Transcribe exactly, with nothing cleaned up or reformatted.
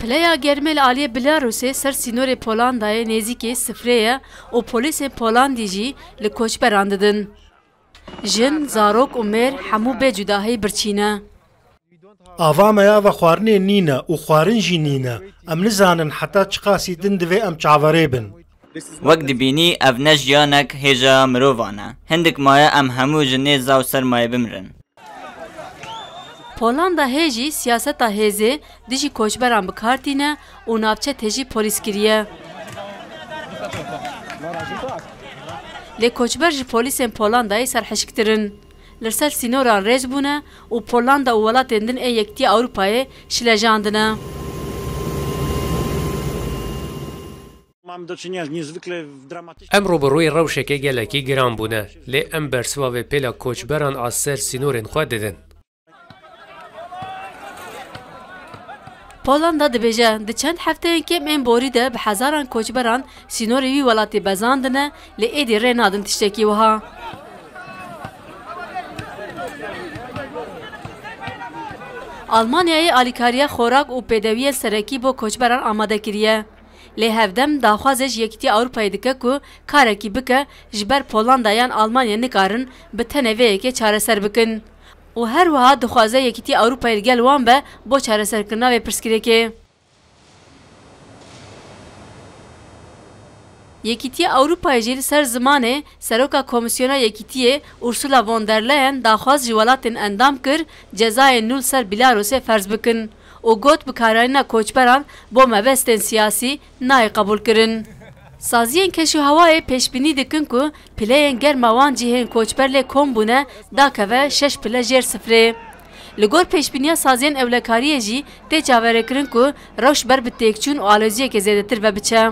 Pileya germê li aliyê Belarusê ser sînorê Polandayê nêzîkî sifrê ye û polîsên Polandî jî li koçberan didin. Jin, zarok û mêr hemû bê cudahî birçî ne. Ava me ya vexwarinê nîne û xwarin jî nîne. Em nizanin heta çiqasî din divê em çaverê bin. Wek dibînî, ev ne jiyanek hêja mirovan e. Hindik maye em hemû ji nêza û sermayê bimirin. Polanda hê jî siyaseta hêzê dijî koçberan bi kar tîne û navçe tê jî polîs kiriye. Lê koçber ji polîsên Polandayê serhişktir in. Li ser sînoran rêz bûne û Polanda û welatên din ên Yekîtiya Ewropayê şilejandine. Mamy do czynienia z niezwykle dramatycznym. Em rûbirûyê rewşeke gelekî giran bûne, lê em bersiva vê pêla koçberan a ser sînorên xwe didin. Polanda dibêje, di çend hefteyên kêm ên borî de bi hezaran koçberan sînorê wî welatê bezandine, lê êdî rê nadin tiştekî wiha. Almanyayê alîkariya xorak û pêdewiyên serekî bo koçberan amade kiriye. Lê hevdem daxwazê ji Yekîtiya Ewropayê dike ku karekî bike, ji ber Polanda yan Almanya nikarin bi tenê vê yekê çareser bikin. Û her wiha dixwaze Yekîtiya Ewropayê li gel wan be bo çareserkirina vê pirsgirêkê. Yekîtiya Ewropayê jî li ser zimanê Seroka Komîsyona Yekîtiyê Ursula von der Leyen daxwaz ji welatên endam kir cezayên nû li ser Belarusê ferz bikin û got, bikarhêna koçberan bo mebestên siyasî nayê qebûlkirin. Saziyên keşûhewayê pêşbînî dikin ku pileyên germa wan cihên koçber lê kom bûne dakeve şeş pile jêr sifrê. Li gor pêşbîniya saziyên ewlekariyê jî tê çaverêkirin ku rewş ber bi têkçûn û aloziyeke zêdetir ve biçe.